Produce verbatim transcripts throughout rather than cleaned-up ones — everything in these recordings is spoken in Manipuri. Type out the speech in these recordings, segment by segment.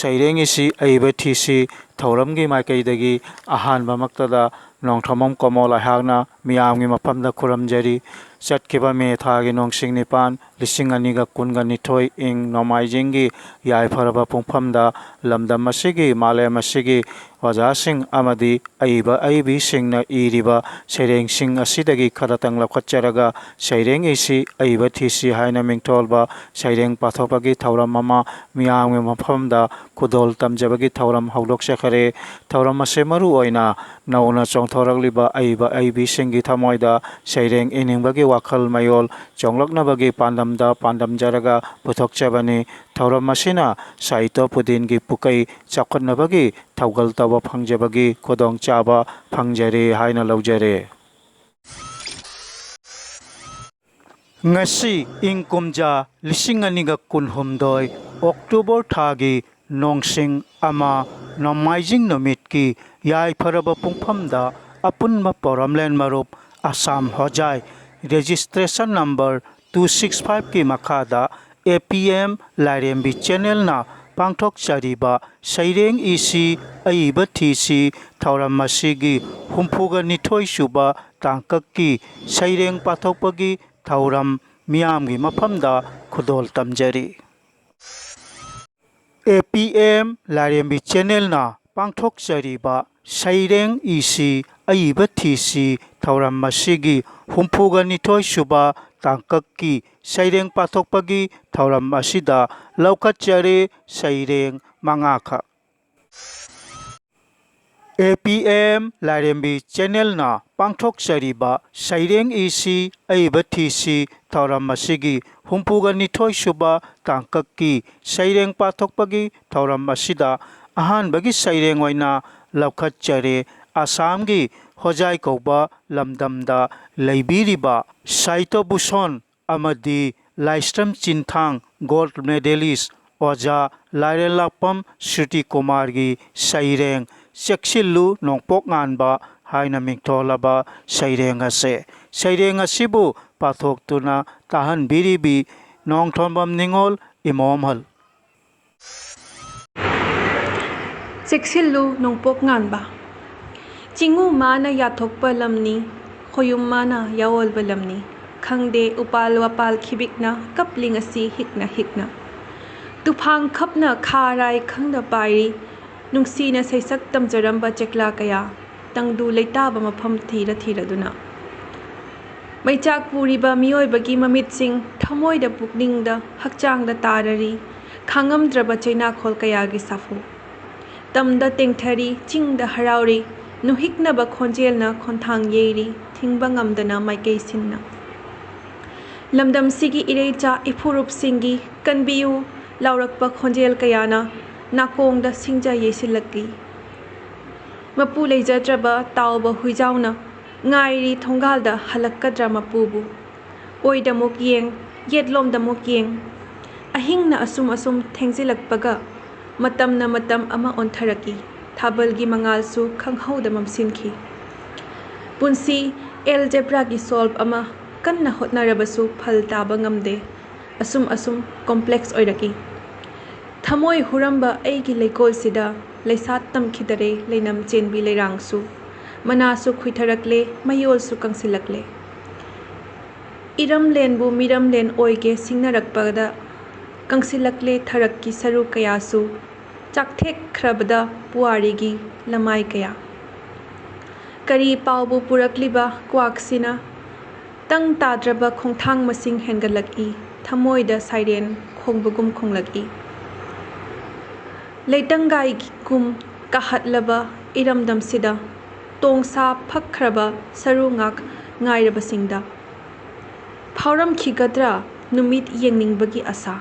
ꯁꯩꯔꯦꯡ ꯏꯁꯤ ꯑꯏꯕ ꯊꯤꯁꯤ ꯊꯧꯔꯝꯒꯤ ꯃꯥꯏꯀꯩꯗꯒꯤ ꯑꯍꯥꯟꯕꯃꯛꯇꯗ ꯅꯣꯡꯊꯣꯝꯕꯝ ꯀꯣꯃꯣꯜ ꯑꯩꯍꯥꯛꯅ ꯃꯤꯌꯥꯝꯒꯤ ꯃꯐꯝꯗ ꯈꯨꯔꯨꯝꯖꯔꯤ꯫ ꯆꯠꯈꯤꯕ ꯃꯦ ꯊꯥꯒꯤ ꯅꯣꯡꯁꯤꯡ ꯅꯤꯄꯥꯟ, ꯂꯤꯁꯤꯡ ꯑꯅꯤꯒ ꯀꯨꯟꯒ ꯅꯤꯊꯣꯏ ꯏꯪ ꯅꯣꯡꯃꯥꯏꯖꯤꯡꯒꯤ ꯌꯥꯏꯐꯔꯕ ꯄꯨꯡꯐꯝꯗ ꯂꯝꯗꯝ ꯑꯁꯤꯒꯤ, ꯃꯥꯂꯦꯝ ꯑꯁꯤꯒꯤ ꯑꯣꯖꯥꯁꯤꯡ ꯑꯃꯗꯤ ꯑꯏꯕ ꯑꯏꯕꯤꯁꯤꯡꯅ ꯏꯔꯤꯕ ꯁꯩꯔꯦꯡꯁꯤꯡ ꯑꯁꯤꯗꯒꯤ ꯈꯔꯇꯪ ꯂꯧꯈꯠꯆꯔꯒ ꯁꯩꯔꯦꯡ ꯏꯁꯤ ꯑꯏꯕ ꯊꯤꯁꯤ ꯍꯥꯏꯅ ꯃꯤꯡꯊꯣꯜꯕ ꯁꯩꯔꯦꯡ ꯄꯥꯊꯣꯛꯄꯒꯤ ꯊꯧꯔꯝ ꯑꯃ ꯃꯤꯌꯥꯝꯒꯤ ꯃꯐꯝꯗ ꯈꯨꯗꯣꯜ ꯇꯝꯖꯕꯒꯤ ꯊꯧꯔꯝ ꯍꯧꯗꯣꯛꯆꯈꯔꯦ꯫ ꯊꯧꯔꯝ ꯑꯁꯤ ꯃꯔꯨ ꯑꯣꯏꯅ ꯅꯧꯅ ꯆꯣꯡꯊꯣꯔꯛꯂꯤꯕ ꯑꯏꯕ ꯑꯏꯕꯤꯁꯤꯡꯒꯤ ꯊꯃꯣꯏꯗ ꯁꯩꯔꯦꯡ ꯏꯅꯤꯡꯕꯒꯤ ꯋꯥꯈꯜ ꯃꯌꯣꯜ ꯆꯣꯡꯂꯛꯅꯕꯒꯤ ꯄꯥꯟꯗꯝꯗ ꯄꯥꯟꯗꯝꯖꯔꯒ ꯄꯨꯊꯣꯛꯆꯕꯅꯤ꯫ ꯊꯧꯔꯝ ꯑꯁꯤꯅ ꯁꯥꯍꯤꯇ꯭ꯌ ꯄꯨꯗꯤꯟꯒꯤ ꯄꯨꯀꯩ ꯆꯥꯎꯈꯠꯅꯕꯒꯤ ꯊꯧꯒꯜ ꯇꯧꯕ ꯐꯪꯖꯕꯒꯤ ꯈꯨꯗꯣꯡꯆꯥꯕ ꯐꯪꯖꯔꯦ ꯍꯥꯏꯅ ꯂꯧꯖꯔꯦ꯫ ꯉꯁꯤ ꯏꯪ ꯀꯨꯝꯖꯥ ꯂꯤꯁꯤꯡ ꯑꯅꯤꯒ ꯀꯨꯟꯍꯨꯝꯗꯣꯏ ꯑꯣꯛꯇꯣꯕꯔ ꯊꯥꯒꯤ ꯅꯣꯡꯁꯤꯡ ꯑꯃ, ꯅꯣꯡꯃꯥꯏꯖꯤꯡ ꯅꯨꯃꯤꯠꯀꯤ ꯌꯥꯏꯐꯔꯕ ꯄꯨꯡꯐꯝꯗ ꯑꯄꯨꯟꯕ ꯄꯣꯔꯝꯂꯦꯟ ꯃꯔꯨꯞ ꯑꯁꯥꯝ ꯍꯣꯖꯥꯏ registration number two six five ꯀꯤ ꯃꯈꯥꯗ A P M ꯂꯥꯏꯔꯦꯝꯕꯤ channel ꯅ ꯄꯥꯡꯊꯣꯛꯆꯔꯤꯕ ꯁꯩꯔꯦꯡ ꯏꯁꯤ ꯑꯏꯕ ꯊꯤꯁꯤ ꯊꯧꯔꯝ ꯑꯁꯤꯒꯤ ꯍꯨꯝꯐꯨꯒ ꯅꯤꯊꯣꯏ ꯁꯨꯕ ꯇꯥꯡꯀꯛꯀꯤ ꯁꯩꯔꯦꯡ ꯄꯥꯊꯣꯛꯄꯒꯤ ꯊꯧꯔꯝ ꯃꯤꯌꯥꯝꯒꯤ ꯃꯐꯝꯗ ꯈꯨꯗꯣꯜ ꯇꯝꯖꯔꯤ꯫ A P M ꯂꯥꯏꯔꯦꯝꯕꯤ channel ꯅ ꯄꯥꯡꯊꯣꯛꯆꯔꯤꯕ ꯁꯩꯔꯦꯡ ꯏꯁꯤ ꯑꯏꯕ ꯊꯤꯁꯤ ꯊꯧꯔꯝ ꯑꯁꯤꯒꯤ ꯍꯨꯝꯐꯨꯒ ꯅꯤꯊꯣꯏ ꯁꯨꯕ ꯇꯥꯡꯀꯛꯀꯤ ꯁꯩꯔꯦꯡ ꯄꯥꯊꯣꯛꯄꯒꯤ ꯊꯧꯔꯝ ꯑꯁꯤꯗ ꯂꯧꯈꯠꯆꯔꯦ ꯁꯩꯔꯦꯡ ꯃꯉꯥꯈꯛ꯫ A P M ꯂꯥꯏꯔꯦꯝꯕꯤ channel ꯅ ꯄꯥꯡꯊꯣꯛꯆꯔꯤꯕ ꯁꯩꯔꯦꯡ ꯏꯁꯤ ꯑꯏꯕ ꯊꯤꯁꯤ ꯊꯧꯔꯝ ꯑꯁꯤꯒꯤ ꯍꯨꯝꯐꯨꯒ ꯅꯤꯊꯣꯏ ꯁꯨꯕ ꯇꯥꯡꯀꯛꯀꯤ ꯁꯩꯔꯦꯡ ꯄꯥꯊꯣꯛꯄꯒꯤ ꯊꯧꯔꯝ ꯑꯁꯤꯗ ꯑꯍꯥꯟꯕꯒꯤ ꯁꯩꯔꯦꯡ ꯑꯣꯏꯅ ꯂꯧꯈꯠꯆꯔꯦ ꯑꯁꯥꯝꯒꯤ ꯍꯣꯖꯥꯏ ꯀꯧꯕ ꯂꯝꯗꯝꯗ ꯂꯩꯕꯤꯔꯤꯕ ꯁꯥꯍꯤꯇ꯭ꯌ ꯚꯨꯁꯟ ꯑꯃꯗꯤ ꯂꯥꯏꯁ꯭ꯔꯝ ꯆꯤꯟꯊꯥꯡ gold medalist ꯑꯣꯖꯥ ꯂꯥꯏꯔꯦꯜꯂꯥꯛꯄꯝ ꯁ꯭ꯔꯨꯇꯤ ꯀꯨꯃꯥꯔꯒꯤ ꯁꯩꯔꯦꯡ ꯆꯦꯛꯁꯤꯜꯂꯨ ꯅꯣꯡꯄꯣꯛ ꯉꯥꯟꯕ ꯍꯥꯏꯅ ꯃꯤꯡꯊꯣꯜꯂꯕ ꯁꯩꯔꯦꯡ ꯑꯁꯦ꯫ ꯁꯩꯔꯦꯡ ꯑꯁꯤꯕꯨ ꯄꯥꯊꯣꯛꯇꯨꯅ ꯇꯥꯍꯟꯕꯤꯔꯤꯕꯤ ꯅꯣꯡꯊꯣꯝꯕꯝ ꯅꯤꯉꯣꯜ ꯏꯃꯣꯝꯍꯜ꯫ ꯆꯦꯛꯁꯤꯜꯂꯨ ꯅꯣꯡꯄꯣꯛ ꯉꯥꯟꯕ꯫ ꯆꯤꯡꯉꯨ ꯃꯥꯅ ꯌꯥꯊꯣꯛꯄ ꯂꯝꯅꯤ, ꯈꯣꯌꯨꯝ ꯃꯥꯅ ꯌꯥꯑꯣꯜꯕ ꯂꯝꯅꯤ꯫ ꯈꯪꯗꯦ ꯎꯄꯥꯜ ꯋꯥꯄꯥꯜ ꯈꯤꯕꯤꯛꯅ ꯀꯞꯂꯤꯡ ꯑꯁꯤ ꯍꯤꯛꯅ ꯍꯤꯛꯅ꯫ ꯇꯨꯐꯥꯡ ꯈꯞꯅ ꯈꯥꯔꯥꯏ ꯈꯪꯅ ꯄꯥꯏꯔꯤ, ꯅꯨꯡꯁꯤꯅ ꯁꯩꯁꯛ ꯇꯝꯖꯔꯝꯕ ꯆꯦꯛꯂꯥ ꯀꯌꯥ, ꯇꯪꯗꯨ ꯂꯩꯇꯥꯕ ꯃꯐꯝ ꯊꯤꯔ ꯊꯤꯔꯗꯨꯅ꯫ ꯃꯩꯆꯥꯛ ꯄꯨꯔꯤꯕ ꯃꯤꯑꯣꯏꯕꯒꯤ ꯃꯃꯤꯠꯁꯤꯡ ꯊꯃꯣꯏꯗ ꯄꯨꯛꯅꯤꯡꯗ ꯍꯛꯆꯥꯡꯗ ꯇꯥꯔꯔꯤ, ꯈꯥꯡꯉꯝꯗ꯭ꯔꯕ ꯆꯩꯅꯥꯈꯣꯜ ꯀꯌꯥꯒꯤ ꯁꯥꯐꯨ꯫ ꯇꯝꯗ ꯇꯦꯡꯊꯔꯤ, ꯆꯤꯡꯗ ꯍꯔꯥꯎꯔꯤ, ꯅꯨꯍꯤꯛꯅꯕ ꯈꯣꯟꯖꯦꯜꯅ ꯈꯣꯟꯊꯥꯡ ꯌꯩꯔꯤ, ꯊꯤꯡꯕ ꯉꯝꯗꯅ ꯃꯥꯏꯀꯩ ꯁꯤꯟꯅ꯫ ꯂꯝꯗꯝꯁꯤꯒꯤ ꯏꯔꯩꯆꯥ ꯏꯐꯨꯔꯨꯞꯁꯤꯡꯒꯤ "ꯀꯟꯕꯤꯌꯨ" ꯂꯥꯎꯔꯛꯄ ꯈꯣꯟꯖꯦꯜ ꯀꯌꯥꯅ ꯅꯥꯀꯣꯡꯗ ꯁꯤꯡꯖ ꯌꯩꯁꯤꯜꯂꯛꯂꯤ꯫ ꯃꯄꯨ ꯂꯩꯖꯗ꯭ꯔꯕ ꯇꯥꯎꯕ ꯍꯨꯏꯖꯥꯎꯅ ꯉꯥꯏꯔꯤ ꯊꯣꯡꯒꯥꯜꯗ ꯍꯜꯂꯛꯀꯗ꯭ꯔꯥ ꯃꯄꯨꯕꯨ꯫ ꯑꯣꯏꯗꯃꯨꯛ ꯌꯦꯡ, ꯌꯦꯠꯂꯣꯝꯗꯃꯨꯛ ꯌꯦꯡ꯫ ꯑꯍꯤꯡꯅ ꯑꯁꯨꯝ ꯑꯁꯨꯝ ꯊꯦꯡꯖꯤꯜꯂꯛꯄꯒ ꯃꯇꯝꯅ ꯃꯇꯝ ꯑꯃ ꯑꯣꯟꯊꯔꯛꯏ꯫ ꯊꯥꯕꯜꯒꯤ ꯃꯉꯥꯜꯁꯨ ꯈꯪꯍꯧꯗ ꯃꯝꯁꯤꯟꯈꯤ꯫ ꯄꯨꯟꯁꯤ ꯑꯦꯜꯖꯦꯕ꯭ꯔꯥꯒꯤ ꯁꯣꯜꯕ ꯑꯃ ꯀꯟꯅ ꯍꯣꯠꯅꯔꯕꯁꯨ ꯐꯜ ꯇꯥꯕ ꯉꯝꯗꯦ꯫ ꯑꯁꯨꯝ ꯑꯁꯨꯝ ꯀꯣꯝꯄ꯭ꯂꯦꯛꯁ ꯑꯣꯏꯔꯛꯏ꯫ ꯊꯃꯣꯏ ꯍꯨꯔꯝꯕ ꯑꯩꯒꯤ ꯂꯩꯀꯣꯜꯁꯤꯗ ꯂꯩꯁꯥꯠ ꯇꯝꯈꯤꯗꯔꯦ ꯂꯩꯅꯝ ꯆꯦꯟꯕꯤ ꯂꯩꯔꯥꯡꯁꯨ꯫ ꯃꯅꯥꯁꯨ ꯈꯨꯏꯊꯔꯛꯂꯦ, ꯃꯌꯣꯜꯁꯨ ꯀꯪꯁꯤꯜꯂꯛꯂꯦ꯫ ꯏꯔꯝꯂꯦꯟꯕꯨ ꯃꯤꯔꯝꯂꯦꯟ ꯑꯣꯏꯒꯦ ꯁꯤꯡꯅꯔꯛꯄꯗ ꯀꯪꯁꯤꯜꯂꯛꯂꯦ ꯊꯔꯛꯀꯤ ꯁꯔꯨ ꯀꯌꯥꯁꯨ꯫ ꯆꯥꯛꯊꯦꯛꯈ꯭ꯔꯕꯗ ꯄꯨꯋꯥꯔꯤꯒꯤ ꯂꯃꯥꯏ ꯀꯌꯥ꯫ ꯀꯔꯤ ꯄꯥꯎꯕꯨ ꯄꯨꯔꯛꯂꯤꯕ ꯀ꯭ꯋꯥꯛꯁꯤꯅ? ꯇꯪ ꯇꯥꯗ꯭ꯔꯕ ꯈꯣꯡꯊꯥꯡ ꯃꯁꯤꯡ ꯍꯦꯟꯒꯠꯂꯛꯏ, ꯊꯃꯣꯏꯗ ꯁꯥꯏꯔꯦꯟ ꯈꯣꯡꯕꯒꯨꯝ ꯈꯣꯡꯂꯛꯏ꯫ ꯂꯩꯇꯪꯒꯥꯏꯒꯨꯝ ꯀꯥꯍꯠꯂꯕ ꯏꯔꯝꯗꯝꯁꯤꯗ ꯇꯣꯡꯁꯥ ꯐꯛꯈ꯭ꯔꯕ ꯁꯔꯨ ꯉꯥꯛ ꯉꯥꯏꯔꯕꯁꯤꯡꯗ ꯐꯥꯎꯔꯝꯈꯤꯒꯗ꯭ꯔꯥ ꯅꯨꯃꯤꯠ ꯌꯦꯡꯅꯤꯡꯕꯒꯤ ꯑꯁꯥ?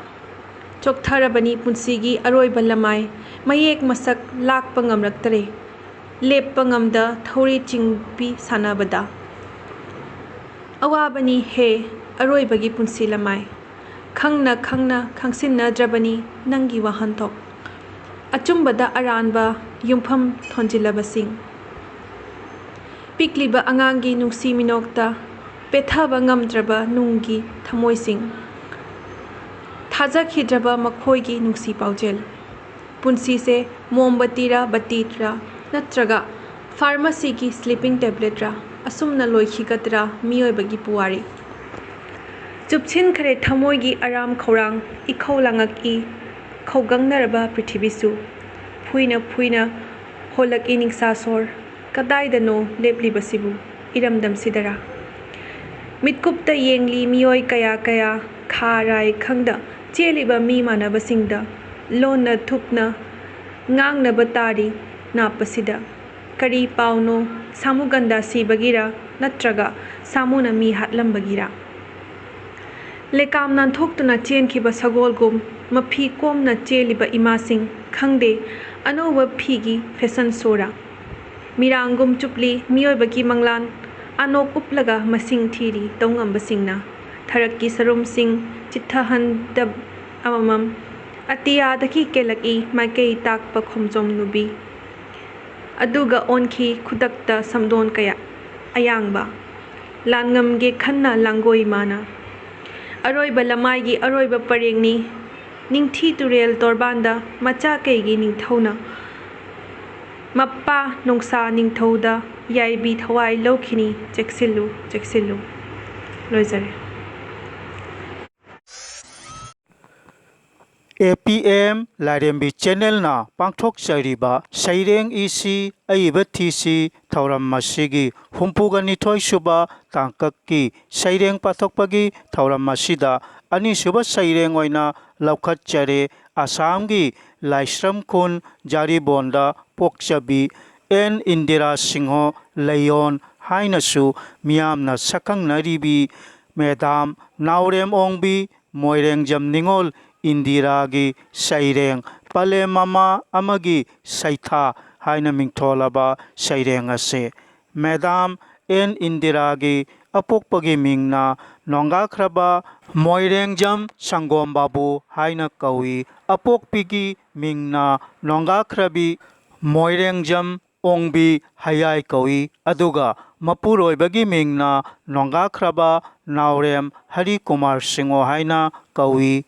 ꯆꯣꯛꯊꯔꯕꯅꯤ ꯄꯨꯟꯁꯤꯒꯤ ꯑꯔꯣꯏꯕ ꯂꯃꯥꯏ, ꯃꯌꯦꯛ ꯃꯁꯛ ꯂꯥꯛꯄ ꯉꯝꯂꯛꯇꯔꯦ, ꯂꯦꯞꯄ ꯉꯝꯗ ꯊꯧꯔꯤ ꯆꯤꯡꯕꯤ ꯁꯥꯟꯅꯕꯗ꯫ ꯑꯋꯥꯕꯅꯤ ꯍꯦ ꯑꯔꯣꯏꯕꯒꯤ ꯄꯨꯟꯁꯤ ꯂꯃꯥꯏ, ꯈꯪꯅ ꯈꯪꯅ ꯈꯪꯁꯤꯟꯅꯗ꯭ꯔꯕꯅꯤ ꯅꯪꯒꯤ ꯋꯥꯍꯟꯊꯣꯛ꯫ ꯑꯆꯨꯝꯕꯗ ꯑꯔꯥꯟꯕ ꯌꯨꯝꯐꯝ ꯊꯣꯟꯖꯤꯜꯂꯕꯁꯤꯡ꯫ ꯄꯤꯛꯂꯤꯕ ꯑꯉꯥꯡꯒꯤ ꯅꯨꯡꯁꯤ ꯃꯤꯅꯣꯛꯇ ꯄꯦꯠꯊꯕ ꯉꯝꯗ꯭ꯔꯕ ꯅꯨꯡꯒꯤ ꯊꯃꯣꯏꯁꯤꯡ꯫ ꯊꯥꯖꯈꯤꯗ꯭ꯔꯕ ꯃꯈꯣꯏꯒꯤ ꯅꯨꯡꯁꯤ ꯄꯥꯎꯖꯦꯜ꯫ ꯄꯨꯟꯁꯤꯁꯦ ꯃꯣꯝꯕꯇꯤꯔꯥ, ꯕꯇꯤꯔꯥ, ꯅꯠꯇ꯭ꯔꯒ ꯐꯥꯔꯃꯥꯁꯤꯒꯤ ꯁ꯭ꯂꯤꯄꯤꯡ ꯇꯦꯕ꯭ꯂꯦꯠꯔꯥ, ꯑꯁꯨꯝꯅ ꯂꯣꯏꯈꯤꯒꯗ꯭ꯔꯥ ꯃꯤꯑꯣꯏꯕꯒꯤ ꯄꯨꯋꯥꯔꯤ? ꯆꯨꯞꯁꯤꯟꯈ꯭ꯔꯦ ꯊꯃꯣꯏꯒꯤ ꯑꯔꯥꯝ ꯈꯧꯔꯥꯡ, ꯏꯈꯧ ꯂꯥꯡꯉꯛꯏ ꯈꯧꯒꯪꯅꯔꯕ ꯄ꯭ꯔꯤꯊꯤꯕꯤꯁꯨ꯫ ꯐꯨꯏꯅ ꯐꯨꯏꯅ ꯍꯣꯜꯂꯛꯏ ꯅꯤꯡꯁꯥ ꯁꯣꯔ, ꯀꯗꯥꯏꯗꯅꯣ ꯂꯦꯞꯂꯤꯕꯁꯤꯕꯨ? ꯏꯔꯝꯗꯝꯁꯤꯗꯔꯥ? ꯃꯤꯠꯀꯨꯞꯇ ꯌꯦꯡꯂꯤ ꯃꯤꯑꯣꯏ ꯀꯌꯥ ꯀꯌꯥ, ꯈꯥ ꯔꯥꯏ ꯈꯪꯗ ꯆꯦꯜꯂꯤꯕ ꯃꯤ ꯃꯥꯟꯅꯕꯁꯤꯡꯗ ꯂꯣꯟꯅ ꯊꯨꯞꯅ ꯉꯥꯡꯅꯕ ꯇꯥꯔꯤ ꯅꯥꯞꯄꯁꯤꯗ꯫ ꯀꯔꯤ ꯄꯥꯎꯅꯣ? ꯁꯥꯃꯨꯒꯟꯗꯥ ꯁꯤꯕꯒꯤꯔ, ꯅꯠꯇ꯭ꯔꯒ ꯁꯥꯃꯨꯅ ꯃꯤ ꯍꯥꯠꯂꯝꯕꯒꯤꯔ? ꯂꯩꯀꯥꯝ ꯅꯥꯟꯊꯣꯛꯇꯨꯅ ꯆꯦꯟꯈꯤꯕ ꯁꯒꯣꯜꯒꯨꯝ ꯃꯐꯤ ꯀꯣꯝꯅ ꯆꯦꯜꯂꯤꯕ ꯏꯃꯥꯁꯤꯡ, ꯈꯪꯗꯦ ꯑꯅꯧꯕ ꯐꯤꯒꯤ ꯐꯦꯁꯟ ꯁꯣꯔꯥ꯫ ꯃꯤꯔꯥꯡꯒꯨꯝ ꯆꯨꯞꯂꯤ ꯃꯤꯑꯣꯏꯕꯒꯤ ꯃꯪꯂꯥꯟ, ꯑꯅꯣꯛ ꯎꯞꯂꯒ ꯃꯁꯤꯡ ꯊꯤꯔꯤ ꯇꯧꯉꯝꯕꯁꯤꯡꯅ꯫ ꯊꯔꯛꯀꯤ ꯁꯔꯨꯝꯁꯤꯡ ꯆꯤꯠꯊꯍꯟꯗꯕ ꯑꯃꯃꯝ, ꯑꯇꯤꯌꯥꯗꯒꯤ ꯀꯦꯜꯂꯛꯏ ꯃꯥꯏꯀꯩ ꯇꯥꯛꯄ ꯈꯣꯡꯖꯣꯝ ꯅꯨꯕꯤ꯫ ꯑꯗꯨꯒ ꯑꯣꯟꯈꯤ ꯈꯨꯗꯛꯇ ꯁꯝꯗꯣꯟ ꯀꯌꯥ ꯑꯌꯥꯡꯕ꯫ ꯂꯥꯟꯉꯝꯒꯦ ꯈꯟꯅ ꯂꯥꯡꯒꯣꯏ ꯃꯥꯅ꯫ ꯑꯔꯣꯏꯕ ꯂꯃꯥꯏꯒꯤ ꯑꯔꯣꯏꯕ ꯄꯔꯦꯡꯅꯤ꯫ ꯅꯤꯡꯊꯤ ꯇꯨꯔꯦꯜ ꯇꯣꯔꯕꯥꯟꯗ ꯃꯆꯥ ꯀꯩꯒꯤ ꯅꯤꯡꯊꯧꯅ ꯃꯄꯥ ꯅꯣꯡꯁꯥ ꯅꯤꯡꯊꯧꯗ ꯌꯥꯏꯕꯤ ꯊꯋꯥꯏ ꯂꯧꯈꯤꯅꯤ꯫ ꯆꯦꯛꯁꯤꯜꯂꯨ, ꯆꯦꯛꯁꯤꯜꯂꯨ꯫ ꯂꯣꯏꯖꯔꯦ꯫ ꯑꯦ ꯄꯤ ꯑꯦꯝ ꯂꯥꯏꯔꯦꯝꯕꯤ ꯆꯦꯅꯦꯜꯅ ꯄꯥꯡꯊꯣꯛꯆꯔꯤꯕ ꯁꯩꯔꯦꯡ ꯏꯁꯤ ꯑꯏꯕ ꯊꯤꯁꯤ ꯊꯧꯔꯝ ꯑꯁꯤꯒꯤ ꯍꯨꯝꯐꯨꯒ ꯅꯤꯊꯣꯏ ꯁꯨꯕ ꯇꯥꯡꯀꯛꯀꯤ ꯁꯩꯔꯦꯡ ꯄꯥꯊꯣꯛꯄꯒꯤ ꯊꯧꯔꯝ ꯑꯁꯤꯗ ꯑꯅꯤꯁꯨꯕ ꯁꯩꯔꯦꯡ ꯑꯣꯏꯅ ꯂꯧꯈꯠꯆꯔꯦ꯫ ꯑꯁꯥꯝꯒꯤ ꯂꯥꯏꯁ꯭ꯔꯝ ꯈꯨꯟ ꯖꯥꯔꯤꯕꯣꯟꯗ ꯄꯣꯛꯆꯕꯤ ꯑꯦꯟ ꯏꯟꯗꯤꯔꯥ ꯁꯤꯡꯍꯣ ꯂꯩꯌꯣꯟ ꯍꯥꯏꯅꯁꯨ ꯃꯤꯌꯥꯝꯅ ꯁꯛꯈꯪꯅꯔꯤꯕꯤ ꯃꯦꯗꯥꯝ ꯅꯥꯎꯔꯦꯝ ꯑꯣꯡꯕꯤ ꯃꯣꯏꯔꯦꯡꯖꯝ ꯅꯤꯉꯣꯜ ꯏꯟꯗꯤꯔꯥꯒꯤ ꯁꯩꯔꯦꯡ ꯄꯂꯦꯝ ꯃꯃꯥ ꯑꯃꯒꯤ ꯁꯩꯊꯥ ꯍꯥꯏꯅ ꯃꯤꯡꯊꯣꯜꯂꯕ ꯁꯩꯔꯦꯡ ꯑꯁꯤ ꯃꯦꯗꯥꯝ ꯑꯦꯟ ꯏꯟꯗꯤꯔꯥꯒꯤ ꯑꯄꯣꯛꯄꯒꯤ ꯃꯤꯡꯅ ꯅꯣꯡꯒꯥꯈ꯭ꯔꯕ ꯃꯣꯏꯔꯦꯡꯖꯝ ꯁꯪꯒꯣꯝ ꯕꯥꯕꯨ ꯍꯥꯏꯅ ꯀꯧꯏ꯫ ꯑꯄꯣꯛꯄꯤꯒꯤ ꯃꯤꯡꯅ ꯅꯣꯡꯒꯥꯈ꯭ꯔꯕꯤ ꯃꯣꯏꯔꯦꯡꯖꯝ ꯑꯣꯡꯕꯤ ꯍꯌꯥꯏ ꯀꯧꯏ꯫ ꯑꯗꯨꯒ ꯃꯄꯨꯔꯣꯏꯕꯒꯤ ꯃꯤꯡꯅ ꯅꯣꯡꯒꯥꯈ꯭ꯔꯕ ꯅꯥꯎꯔꯦꯝ ꯍꯔꯤꯀꯨꯃꯥꯔ ꯁꯤꯡꯍꯣ ꯍꯥꯏꯅ ꯀꯧꯏ꯫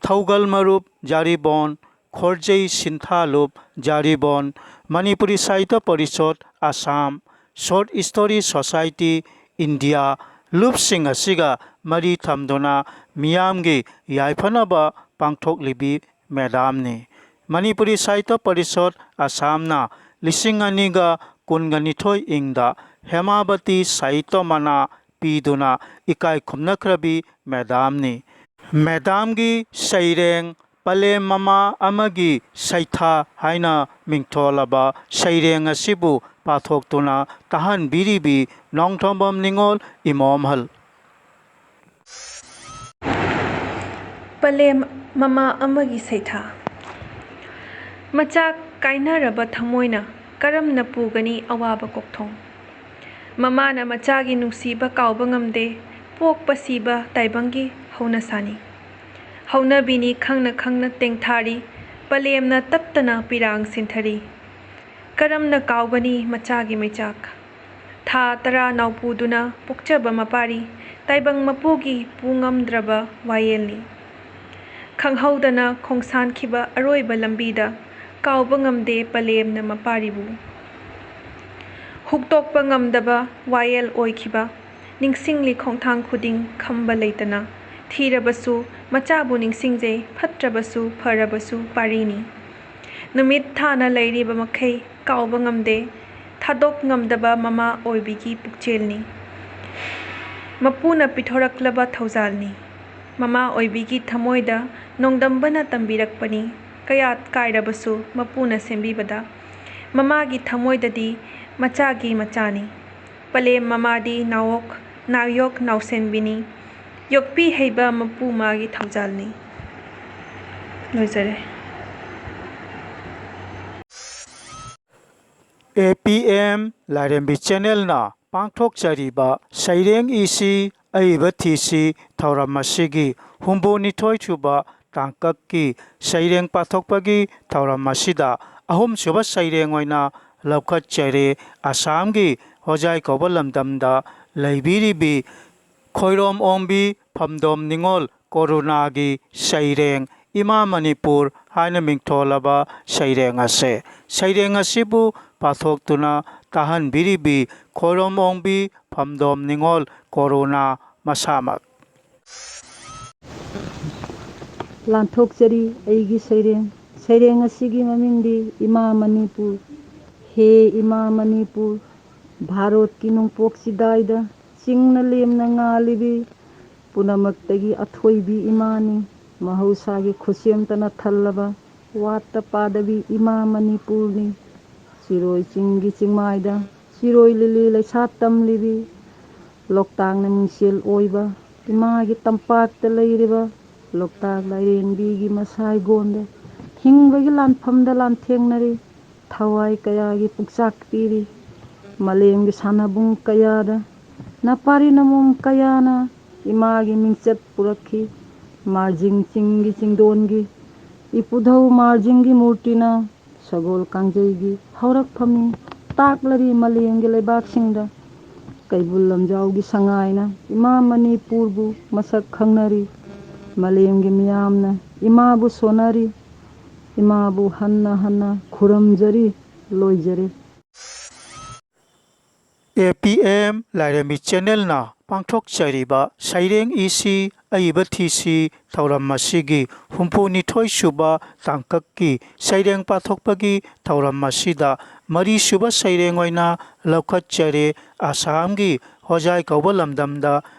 ꯊꯧꯒꯜ ꯃꯔꯨꯞ ꯖꯥꯔꯤꯕꯣꯟ ꯈꯣꯔꯖꯩ ꯁꯤꯟꯊꯥ ꯂꯨꯞ ꯖꯥꯔꯤꯕꯣꯟ, Manipuri Sahitya Parishad Assam, short story society India ꯂꯨꯞꯁꯤꯡ ꯑꯁꯤꯒ ꯃꯔꯤ ꯊꯝꯗꯨꯅ ꯃꯤꯌꯥꯝꯒꯤ ꯌꯥꯏꯐꯅꯕ ꯄꯥꯡꯊꯣꯛꯂꯤꯕꯤ ꯃꯦꯗꯥꯝꯅꯤ꯫ ꯃꯅꯤꯄꯨꯔꯤ ꯁꯥꯍꯤꯇ꯭ꯌ ꯄꯔꯤꯁꯣꯠ ꯑꯁꯥꯝꯅ ꯂꯤꯁꯤꯡ ꯑꯅꯤꯒ ꯀꯨꯟꯒ ꯅꯤꯊꯣꯏ ꯏꯪꯗ ꯍꯦꯃꯥꯕꯇꯤ ꯁꯥꯍꯤꯇ꯭ꯌ ꯃꯅꯥ ꯄꯤꯗꯨꯅ ꯏꯀꯥꯏ ꯈꯨꯝꯅꯈ꯭ꯔꯕꯤ ꯃꯦꯗꯥꯝꯅꯤ꯫ ꯃꯦꯗꯥꯝꯒꯤ ꯁꯩꯔꯦꯡ ꯄꯂꯦꯝ ꯃꯃꯥ ꯑꯃꯒꯤ ꯁꯩꯊꯥ ꯍꯥꯏꯅ ꯃꯤꯡꯊꯣꯜꯂꯕ ꯁꯩꯔꯦꯡ ꯑꯁꯤꯕꯨ ꯄꯥꯊꯣꯛꯇꯨꯅ ꯇꯥꯍꯟꯕꯤꯔꯤꯕꯤ ꯅꯣꯡꯊꯣꯝꯕꯝ ꯅꯤꯉꯣꯜ ꯏꯃꯣꯝꯍꯜ꯫ ꯄꯂꯦꯝ ꯃꯃꯥ ꯑꯃꯒꯤ ꯁꯩꯊꯥ꯫ ꯃꯆꯥ ꯀꯥꯏꯅꯔꯕ ꯊꯃꯣꯏꯅ ꯀꯔꯝꯅ ꯄꯨꯒꯅꯤ ꯑꯋꯥꯕ ꯀꯣꯛꯊꯣꯡ? ꯃꯃꯥꯅ ꯃꯆꯥꯒꯤ ꯅꯨꯡꯁꯤꯕ ꯀꯥꯎꯕ ꯉꯝꯗꯦ, ꯄꯣꯛꯄ ꯁꯤꯕ ꯇꯥꯏꯕꯪꯒꯤ ꯍꯧꯅꯁꯥꯅꯤ꯫ ꯍꯧꯅꯕꯤꯅꯤ ꯈꯪꯅ ꯈꯪꯅ ꯇꯦꯡꯊꯥꯔꯤ, ꯄꯂꯦꯝꯅ ꯇꯠꯇꯅ ꯄꯤꯔꯥꯡ ꯁꯤꯟꯊꯔꯤ꯫ ꯀꯔꯝꯅ ꯀꯥꯎꯒꯅꯤ ꯃꯆꯥꯒꯤ ꯃꯩꯆꯥꯛ? ꯊꯥ ꯇꯔꯥ ꯅꯥꯎꯄꯨꯗꯨꯅ ꯄꯣꯛꯆꯕ ꯃꯄꯥꯔꯤ, ꯇꯥꯏꯕꯪ ꯃꯄꯨꯒꯤ ꯄꯨ ꯉꯝꯗ꯭ꯔꯕ ꯋꯥꯌꯦꯜꯅꯤ꯫ ꯈꯪꯍꯧꯗꯅ ꯈꯣꯡꯁꯥꯟꯈꯤꯕ ꯑꯔꯣꯏꯕ ꯂꯝꯕꯤꯗ ꯀꯥꯎꯕ ꯉꯝꯗꯦ ꯄꯂꯦꯝꯅ ꯃꯄꯥꯔꯤꯕꯨ꯫ ꯍꯨꯛꯇꯣꯛꯄ ꯉꯝꯗꯕ ꯋꯥꯌꯦꯜ ꯑꯣꯏꯈꯤꯕ, ꯅꯤꯡꯁꯤꯡꯂꯤ ꯈꯣꯡꯊꯥꯡ ꯈꯨꯗꯤꯡ ꯈꯝꯕ ꯂꯩꯇꯅ꯫ ꯊꯤꯔꯕꯁꯨ ꯃꯆꯥꯕꯨ ꯅꯤꯡꯁꯤꯡꯖꯩ, ꯐꯠꯇ꯭ꯔꯕꯁꯨ ꯐꯔꯕꯁꯨ ꯄꯥꯔꯤꯅꯤ꯫ ꯅꯨꯃꯤꯠ ꯊꯥꯅ ꯂꯩꯔꯤꯕ ꯃꯈꯩ ꯀꯥꯎꯕ ꯉꯝꯗꯦ, ꯊꯥꯗꯣꯛ ꯉꯝꯗꯕ ꯃꯃꯥ ꯑꯣꯏꯕꯤꯒꯤ ꯄꯨꯛꯆꯦꯜꯅꯤ꯫ ꯃꯄꯨꯅ ꯄꯤꯊꯣꯔꯛꯂꯕ ꯊꯧꯖꯥꯜꯅꯤ꯫ ꯃꯃꯥ ꯑꯣꯏꯕꯤꯒꯤ ꯊꯃꯣꯏꯗ ꯅꯣꯡꯗꯝꯕꯅ ꯇꯝꯕꯤꯔꯛꯄꯅꯤ, ꯀꯌꯥꯠ ꯀꯥꯏꯔꯕꯁꯨ ꯃꯄꯨꯅ ꯁꯦꯝꯕꯤꯕꯗ꯫ ꯃꯃꯥꯒꯤ ꯊꯃꯣꯏꯗꯗꯤ ꯃꯆꯥꯒꯤ ꯃꯆꯥꯅꯤ꯫ ꯄꯂꯦꯝ ꯃꯃꯥꯗꯤ ꯅꯥꯋꯣꯛ, ꯅꯥꯌꯣꯛ ꯅꯥꯎꯁꯦꯟꯕꯤꯅꯤ꯫ ꯌꯣꯛꯄꯤ ꯍꯩꯕ ꯃꯄꯨ ꯃꯥꯒꯤ ꯊꯧꯖꯥꯜꯅꯤ꯫ ꯂꯣꯏꯖꯔꯦ꯫ ꯑꯦ ꯄꯤ ꯑꯦꯝ ꯂꯥꯏꯔꯦꯝꯕꯤ ꯆꯦꯅꯦꯜꯅ ꯄꯥꯡꯊꯣꯛꯆꯔꯤꯕ ꯁꯩꯔꯦꯡ ꯏꯁꯤ ꯑꯏꯕ ꯊꯤꯁꯤ ꯊꯧꯔꯝ ꯑꯁꯤꯒꯤ ꯍꯨꯝꯐꯨꯅꯤꯊꯣꯏ ꯁꯨꯕ ꯇꯥꯡꯀꯛꯀꯤ ꯁꯩꯔꯦꯡ ꯄꯥꯊꯣꯛꯄꯒꯤ ꯊꯧꯔꯝ ꯑꯁꯤꯗ ꯑꯍꯨꯝꯁꯨꯕ ꯁꯩꯔꯦꯡ ꯑꯣꯏꯅ ꯂꯧꯈꯠꯆꯔꯦ꯫ ꯑꯁꯥꯝꯒꯤ ꯍꯣꯖꯥꯏ ꯀꯧꯕ ꯂꯝꯗꯝꯗ ꯂꯩꯕꯤꯔꯤꯕꯤ ꯈꯣꯏꯔꯣꯝ ꯑꯣꯡꯕꯤ ꯐꯝꯗꯣꯝ ꯅꯤꯉꯣꯜ ꯀꯣꯔꯨꯅꯥꯒꯤ ꯁꯩꯔꯦꯡ ꯏꯃꯥ ꯃꯅꯤꯄꯨꯔ ꯍꯥꯏꯅ ꯃꯤꯡꯊꯣꯜꯂꯕ ꯁꯩꯔꯦꯡ ꯑꯁꯦ꯫ ꯁꯩꯔꯦꯡ ꯑꯁꯤꯕꯨ ꯄꯥꯊꯣꯛꯇꯨꯅ ꯇꯥꯍꯟꯕꯤꯔꯤꯕꯤ ꯈꯣꯏꯔꯣꯝ ꯑꯣꯡꯕꯤ ꯐꯝꯗꯣꯝ ꯅꯤꯉꯣꯜ ꯀꯣꯔꯣꯅꯥ ꯃꯁꯥꯃꯛ꯫ ꯂꯥꯟꯊꯣꯛꯆꯔꯤ ꯑꯩꯒꯤ ꯁꯩꯔꯦꯡ꯫ ꯁꯩꯔꯦꯡ ꯑꯁꯤꯒꯤ ꯃꯃꯤꯡꯗꯤ ꯏꯃꯥ ꯃꯅꯤꯄꯨꯔ꯫ ꯍꯦ ꯏꯃꯥ ꯃꯅꯤꯄꯨꯔ, ꯚꯥꯔꯣꯠꯀꯤ ꯅꯣꯡꯄꯣꯛ ꯆꯤꯗꯥꯏꯗ ꯆꯤꯡꯅ ꯂꯦꯝꯅ ꯉꯥꯜꯂꯤꯕꯤ, ꯄꯨꯝꯅꯃꯛꯇꯒꯤ ꯑꯊꯣꯏꯕꯤ ꯏꯃꯥꯅꯤ꯫ ꯃꯍꯧꯁꯥꯒꯤ ꯈꯨꯠꯁꯦꯝꯇꯅ ꯊꯜꯂꯕ ꯋꯥꯠꯇ ꯄꯥꯗꯕꯤ ꯏꯃꯥ ꯃꯅꯤꯄꯨꯔꯅꯤ꯫ ꯆꯤꯔꯣꯏ ꯆꯤꯡꯒꯤ ꯆꯤꯡꯃꯥꯏꯗ ꯆꯤꯔꯣꯏ ꯂꯤꯂꯤ ꯂꯩꯁꯥ ꯇꯝꯂꯤꯕꯤ, ꯂꯣꯛꯇꯥꯛꯅ ꯃꯤꯡꯁꯦꯜ ꯑꯣꯏꯕ ꯏꯃꯥꯒꯤ ꯇꯝꯄꯥꯛꯇ ꯂꯩꯔꯤꯕ ꯂꯣꯛꯇꯥꯛ ꯂꯥꯏꯔꯦꯝꯕꯤꯒꯤ ꯃꯁꯥꯏꯒꯣꯟꯗ ꯍꯤꯡꯕꯒꯤ ꯂꯥꯟꯐꯝꯗ ꯂꯥꯟꯊꯦꯡꯅꯔꯤ꯫ ꯊꯋꯥꯏ ꯀꯌꯥꯒꯤ ꯄꯨꯛꯆꯥꯛ ꯄꯤꯔꯤ꯫ ꯃꯥꯂꯦꯝꯒꯤ ꯁꯥꯟꯅꯕꯨꯡ ꯀꯌꯥꯗ ꯅꯄꯥꯔꯤ ꯅꯃꯣꯝ ꯀꯌꯥꯅ ꯏꯃꯥꯒꯤ ꯃꯤꯡꯆꯠ ꯄꯨꯔꯛꯈꯤ꯫ ꯃꯥꯔꯖꯤꯡ ꯆꯤꯡꯒꯤ ꯆꯤꯡꯗꯣꯟꯒꯤ ꯏꯄꯨꯙꯧ ꯃꯥꯔꯖꯤꯡꯒꯤ ꯃꯨꯔꯇꯤꯅ ꯁꯒꯣꯜ ꯀꯥꯡꯖꯩꯒꯤ ꯍꯧꯔꯛꯐꯝꯅꯤ ꯇꯥꯛꯂꯔꯤ ꯃꯥꯂꯦꯝꯒꯤ ꯂꯩꯕꯥꯛꯁꯤꯡꯗ꯫ ꯀꯩꯕꯨꯜ ꯂꯝꯖꯥꯎꯒꯤ ꯁꯉꯥꯏꯅ ꯏꯃꯥ ꯃꯅꯤꯄꯨꯔꯕꯨ ꯃꯁꯛ ꯈꯪꯅꯔꯤ꯫ ꯃꯥꯂꯦꯝꯒꯤ ꯃꯤꯌꯥꯝꯅ ꯏꯃꯥꯕꯨ ꯁꯣꯟꯅꯔꯤ꯫ ꯏꯃꯥꯕꯨ ꯍꯟꯅ ꯍꯟꯅ ꯈꯨꯔꯨꯝꯖꯔꯤ꯫ ꯂꯣꯏꯖꯔꯦ꯫ ꯑꯦ ꯄꯤ ꯑꯦꯝ ꯂꯥꯏꯔꯦꯝꯕꯤ ꯆꯦꯅꯦꯜꯅ ꯄꯥꯡꯊꯣꯛꯆꯔꯤꯕ ꯁꯩꯔꯦꯡ ꯏꯁꯤ ꯑꯏꯕ ꯊꯤꯁꯤ ꯊꯧꯔꯝ ꯑꯁꯤꯒꯤ ꯍꯨꯝꯐꯨꯅꯤꯊꯣꯏ ꯁꯨꯕ ꯇꯥꯡꯀꯛꯀꯤ ꯁꯩꯔꯦꯡ ꯄꯥꯊꯣꯛꯄꯒꯤ ꯊꯧꯔꯝ ꯑꯁꯤꯗ ꯃꯔꯤꯁꯨꯕ ꯁꯩꯔꯦꯡ ꯑꯣꯏꯅ ꯂꯧꯈꯠꯆꯔꯦ꯫ ꯑꯁꯥꯝꯒꯤ ꯍꯣꯖꯥꯏ ꯀꯧꯕ ꯂꯝꯗꯝꯗ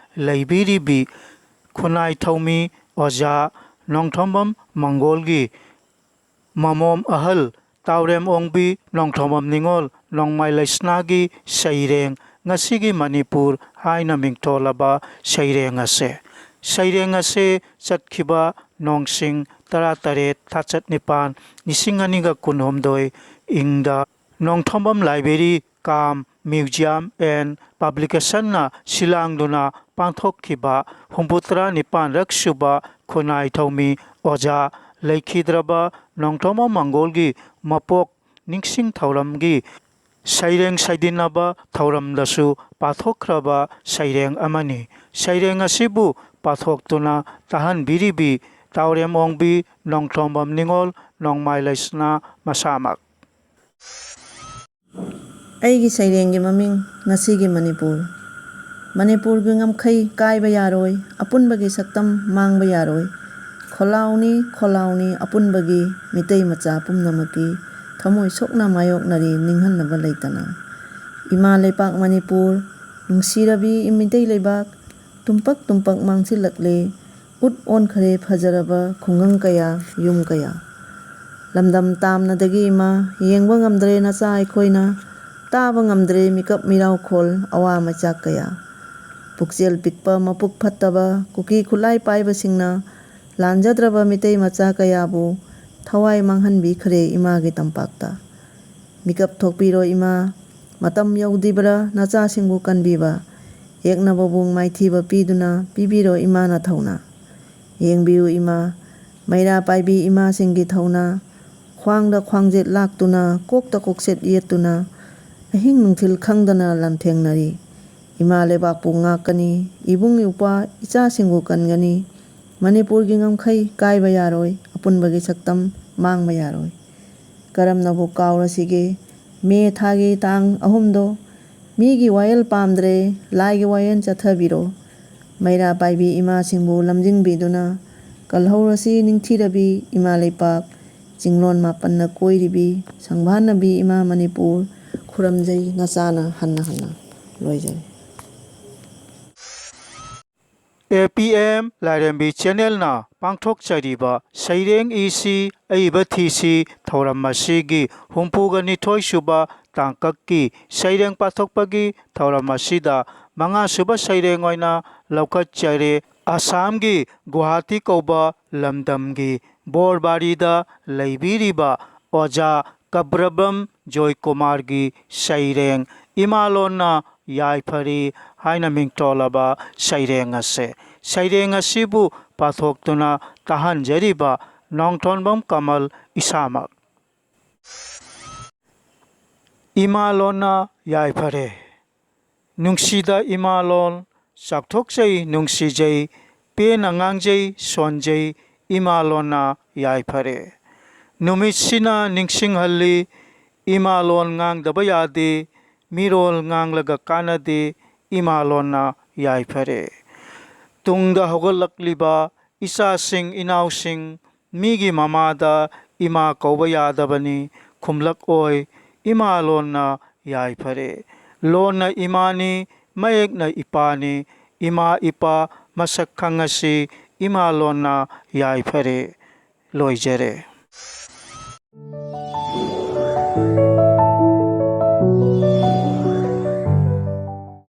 ꯂꯩꯕꯤꯔꯤꯕꯤ ꯈꯨꯟꯅꯥꯏ ꯊꯧꯃꯤ ꯑꯣꯖꯥ ꯅꯣꯡꯊꯣꯝꯕꯝ ꯃꯪꯒꯣꯜꯒꯤ ꯃꯃꯣꯝ ꯑꯍꯜ ꯇꯥꯎꯔꯦꯝ ꯑꯣꯡꯕꯤ ꯅꯣꯡꯊꯣꯝꯕꯝ ꯅꯤꯉꯣꯜ ꯅꯣꯡꯃꯥꯏ ꯂꯩꯁꯅꯥꯒꯤ ꯁꯩꯔꯦꯡ ꯉꯁꯤꯒꯤ ꯃꯅꯤꯄꯨꯔ ꯍꯥꯏꯅ ꯃꯤꯡꯊꯣꯜꯂꯕ ꯁꯩꯔꯦꯡ ꯑꯁꯦ꯫ ꯁꯩꯔꯦꯡ ꯑꯁꯦ ꯆꯠꯈꯤꯕ ꯅꯣꯡꯁꯤꯡ ꯇꯔꯥꯇꯔꯦꯠ ꯊꯥꯆꯠ ꯅꯤꯄꯥꯟ ꯂꯤꯁꯤꯡ ꯑꯅꯤꯒ ꯀꯨꯟꯍꯨꯝꯗꯣꯏ ꯏꯪꯗ Nongthombam library Kaam museum and ꯄꯕ꯭ꯂꯤꯀꯦꯁꯟꯅ ꯁꯤꯂꯥꯡꯗꯨꯅ ꯄꯥꯡꯊꯣꯛꯈꯤꯕ ꯍꯨꯝꯐꯨꯇꯔꯥ ꯅꯤꯄꯥꯟꯔꯛ ꯁꯨꯕ ꯈꯨꯟꯅꯥꯏ ꯊꯧꯃꯤ ꯑꯣꯖꯥ ꯂꯩꯈꯤꯗ꯭ꯔꯕ ꯅꯣꯡꯊꯣꯝꯕꯝ ꯃꯪꯒꯣꯜꯒꯤ ꯃꯄꯣꯛ ꯅꯤꯡꯁꯤꯡ ꯊꯧꯔꯝꯒꯤ ꯁꯩꯔꯦꯡ ꯁꯩꯗꯤꯟꯅꯕ ꯊꯧꯔꯝꯗꯁꯨ ꯄꯥꯊꯣꯛꯈ꯭ꯔꯕ ꯁꯩꯔꯦꯡ ꯑꯃꯅꯤ꯫ ꯁꯩꯔꯦꯡ ꯑꯁꯤꯕꯨ ꯄꯥꯊꯣꯛꯇꯨꯅ ꯇꯥꯍꯟꯕꯤꯔꯤꯕꯤ ꯇꯥꯎꯔꯦꯝ ꯑꯣꯡꯕꯤ, ꯅꯣꯡꯊꯣꯝꯕꯝ ꯅꯤꯉꯣꯜ, ꯅꯣꯡꯃꯥꯏ ꯂꯩꯁꯅꯥ ꯃꯁꯥꯃꯛ꯫ ꯑꯩꯒꯤ ꯁꯩꯔꯦꯡꯒꯤ ꯃꯃꯤꯡ ꯉꯁꯤꯒꯤ ꯃꯅꯤꯄꯨꯔ꯫ ꯃꯅꯤꯄꯨꯔꯒꯤ ꯉꯝꯈꯩ ꯀꯥꯏꯕ ꯌꯥꯔꯣꯏ, ꯑꯄꯨꯟꯕꯒꯤ ꯁꯛꯇꯝ ꯃꯥꯡꯕ ꯌꯥꯔꯣꯏ꯫ ꯈꯣꯜꯂꯥꯎꯅꯤ, ꯈꯣꯜꯂꯥꯎꯅꯤ ꯑꯄꯨꯟꯕꯒꯤ, ꯃꯤꯇꯩ ꯃꯆꯥ ꯄꯨꯝꯅꯃꯛꯀꯤ ꯊꯃꯣꯏ ꯁꯣꯛꯅ ꯃꯥꯌꯣꯛꯅꯔꯤ ꯅꯤꯡꯍꯟꯅꯕ ꯂꯩꯇꯅ꯫ ꯏꯃꯥ ꯂꯩꯄꯥꯛ ꯃꯅꯤꯄꯨꯔ, ꯅꯨꯡꯁꯤꯔꯕꯤ ꯃꯤꯇꯩ ꯂꯩꯕꯥꯛ, ꯇꯨꯝꯄꯛ ꯇꯨꯝꯄꯛ ꯃꯥꯡꯁꯤꯜꯂꯛꯂꯦ, ꯎꯠ ꯑꯣꯟꯈꯔꯦ ꯐꯖꯔꯕ ꯈꯨꯡꯒꯪ ꯀꯌꯥ, ꯌꯨꯝ ꯀꯌꯥ꯫ ꯂꯝꯗꯝ ꯇꯥꯝꯅꯗꯒꯤ ꯏꯃꯥ, ꯌꯦꯡꯕ ꯉꯝꯗ꯭ꯔꯦ ꯅꯆꯥ ꯑꯩꯈꯣꯏꯅ, ꯇꯥꯕ ꯉꯝꯗ꯭ꯔꯦ ꯃꯤꯀꯞ ꯃꯤꯔꯥꯎꯈꯣꯜ, ꯑꯋꯥ ꯃꯩꯆꯥꯛ ꯀꯌꯥ꯫ ꯄꯨꯛꯆꯦꯜ ꯄꯤꯛꯄ, ꯃꯄꯨꯛ ꯐꯠꯇꯕ ꯀꯨꯀꯤ ꯈꯨꯠꯂꯥꯏ ꯄꯥꯏꯕꯁꯤꯡꯅ ꯂꯥꯟꯖꯗ꯭ꯔꯕ ꯃꯤꯇꯩ ꯃꯆꯥ ꯀꯌꯥꯕꯨ ꯊꯋꯥꯏ ꯃꯥꯡꯍꯟꯕꯤꯈ꯭ꯔꯦ ꯏꯃꯥꯒꯤ ꯇꯝꯄꯥꯛꯇ꯫ ꯃꯤꯀꯞ ꯊꯣꯛꯄꯤꯔꯣ ꯏꯃꯥ, ꯃꯇꯝ ꯌꯧꯗ꯭ꯔꯤꯕ꯭ꯔꯥ ꯅꯆꯥꯁꯤꯡꯕꯨ ꯀꯟꯕꯤꯕ? ꯌꯦꯛꯅꯕꯕꯨ ꯃꯥꯏꯊꯤꯕ ꯄꯤꯗꯨꯅ ꯄꯤꯕꯤꯔꯣ ꯏꯃꯥꯅ ꯊꯧꯅꯥ꯫ ꯌꯦꯡꯕꯤꯌꯨ ꯏꯃꯥ, ꯃꯩꯔꯥ ꯄꯥꯏꯕꯤ ꯏꯃꯥꯁꯤꯡꯒꯤ ꯊꯧꯅꯥ, ꯈ꯭ꯋꯥꯡꯗ ꯈ꯭ꯋꯥꯡꯖꯦꯠ ꯂꯥꯛꯇꯨꯅ, ꯀꯣꯛꯇ ꯀꯣꯛꯆꯦꯠ ꯌꯦꯠꯇꯨꯅ, ꯑꯍꯤꯡ ꯅꯨꯡꯊꯤꯜ ꯈꯪꯗꯅ ꯂꯥꯟꯊꯦꯡꯅꯔꯤ꯫ ꯏꯃꯥ ꯂꯩꯕꯥꯛꯄꯨ ꯉꯥꯛꯀꯅꯤ, ꯏꯕꯨꯡ ꯏꯄ꯭ꯋꯥ ꯏꯆꯥꯁꯤꯡꯕꯨ ꯀꯟꯒꯅꯤ꯫ ꯃꯅꯤꯄꯨꯔꯒꯤ ꯉꯝꯈꯩ ꯀꯥꯏꯕ ꯌꯥꯔꯣꯏ, ꯑꯄꯨꯟꯕꯒꯤ ꯁꯛꯇꯝ ꯃꯥꯡꯕ ꯌꯥꯔꯣꯏ꯫ ꯀꯔꯝꯅꯕꯨ ꯀꯥꯎꯔꯁꯤꯒꯦ? ꯃꯦ ꯊꯥꯒꯤ ꯇꯥꯡ ꯑꯍꯨꯝꯗꯣ ꯃꯤꯒꯤ ꯋꯥꯌꯦꯜ ꯄꯥꯝꯗ꯭ꯔꯦ, ꯂꯥꯏꯒꯤ ꯋꯥꯌꯦꯜ ꯆꯠꯊꯕꯤꯔꯣ꯫ ꯃꯩꯔꯥ ꯄꯥꯏꯕꯤ ꯏꯃꯥꯁꯤꯡꯕꯨ ꯂꯝꯖꯤꯡꯕꯤꯗꯨꯅ ꯀꯜꯍꯧꯔꯁꯤ ꯅꯤꯡꯊꯤꯔꯕꯤ ꯏꯃꯥ ꯂꯩꯄꯥꯛ, ꯆꯤꯡꯂꯣꯟ ꯃꯥꯄꯟꯅ ꯀꯣꯏꯔꯤꯕꯤ ꯁꯪꯕꯥꯟꯅꯕꯤ ꯏꯃꯥ ꯃꯅꯤꯄꯨꯔ, ꯈꯨꯔꯨꯝꯖꯩ ꯅꯆꯥꯅ ꯍꯟꯅ ꯍꯟꯅ꯫ ꯂꯣꯏꯖꯔꯦ꯫ ꯑꯦ ꯄꯤ ꯑꯦꯝ ꯂꯥꯏꯔꯦꯝꯕꯤ ꯆꯦꯅꯦꯜꯅ ꯄꯥꯡꯊꯣꯛꯆꯔꯤꯕ ꯁꯩꯔꯦꯡ ꯏꯁꯤ ꯑꯏꯕ ꯊꯤꯁꯤ ꯊꯧꯔꯝ ꯑꯁꯤꯒꯤ ꯍꯨꯝꯐꯨꯒ ꯅꯤꯊꯣꯏ ꯁꯨꯕ ꯇꯥꯡꯀꯛꯀꯤ ꯁꯩꯔꯦꯡ ꯄꯥꯊꯣꯛꯄꯒꯤ ꯊꯧꯔꯝ ꯑꯁꯤꯗ ꯃꯉꯥ ꯁꯨꯕ ꯁꯩꯔꯦꯡ ꯑꯣꯏꯅ ꯂꯧꯈꯠꯆꯔꯦ꯫ ꯑꯁꯥꯝꯒꯤ ꯒꯨꯋꯥꯍꯥꯇꯤ ꯀꯧꯕ ꯂꯝꯗꯝꯒꯤ ꯕꯣꯔꯕꯥꯔꯤꯗ ꯂꯩꯕꯤꯔꯤꯕ ꯑꯣꯖꯥ ꯀꯕ꯭ꯔꯕꯝ ꯖꯣꯏꯀꯨꯃꯥꯔꯒꯤ ꯁꯩꯔꯦꯡ ꯏꯃꯥꯂꯣꯟꯅ ꯌꯥꯏꯐꯔꯦ ꯍꯥꯏꯅ ꯃꯤꯡꯊꯣꯜꯂꯕ ꯁꯩꯔꯦꯡ ꯑꯁꯦ, ꯁꯩꯔꯦꯡ ꯑꯁꯤꯕꯨ ꯄꯥꯊꯣꯛꯇꯨꯅ ꯇꯥꯍꯟꯖꯔꯤꯕ ꯅꯣꯡꯊꯣꯟꯕꯝ ꯀꯃꯜ ꯏꯁꯥꯃꯛ꯫ ꯏꯃꯥꯂꯣꯟꯅ ꯌꯥꯏꯐꯔꯦ꯫ ꯅꯨꯡꯁꯤꯗ ꯏꯃꯥꯂꯣꯟ, ꯆꯥꯎꯊꯣꯛꯆꯩ, ꯅꯨꯡꯁꯤꯖꯩ, ꯄꯦꯟꯅ ꯉꯥꯡꯖꯩ, ꯁꯣꯟꯖꯩ, ꯏꯃꯥꯂꯣꯟꯅ ꯌꯥꯏꯐꯔꯦ꯫ ꯅꯨꯃꯤꯠꯁꯤꯅ ꯅꯤꯡꯁꯤꯡꯍꯜꯂꯤ, ꯏꯃꯥꯂꯣꯟ ꯉꯥꯡꯗꯕ ꯌꯥꯗꯦ, ꯃꯤꯔꯣꯜ ꯉꯥꯡꯂꯒ ꯀꯥꯟꯅꯗꯦ, ꯏꯃꯥꯂꯣꯟꯅ ꯌꯥꯏꯐꯔꯦ꯫ ꯇꯨꯡꯗ ꯍꯧꯒꯠꯂꯛꯂꯤꯕ ꯏꯆꯥꯁꯤꯡ ꯏꯅꯥꯎꯁꯤꯡ ꯃꯤꯒꯤ ꯃꯃꯥꯗ ꯏꯃꯥ ꯀꯧꯕ ꯌꯥꯗꯕꯅꯤ, ꯈꯨꯝꯂꯛꯑꯣꯏ, ꯏꯃꯥꯂꯣꯟꯅ ꯌꯥꯏꯐꯔꯦ꯫ ꯂꯣꯟꯅ ꯏꯃꯥꯅꯤ, ꯃꯌꯦꯛꯅ ꯏꯄꯥꯅꯤ, ꯏꯃꯥ ꯏꯄꯥ ꯃꯁꯛ ꯈꯪꯉꯁꯤ, ꯏꯃꯥꯂꯣꯟꯅ ꯌꯥꯏꯐꯔꯦ꯫ ꯂꯣꯏꯖꯔꯦ꯫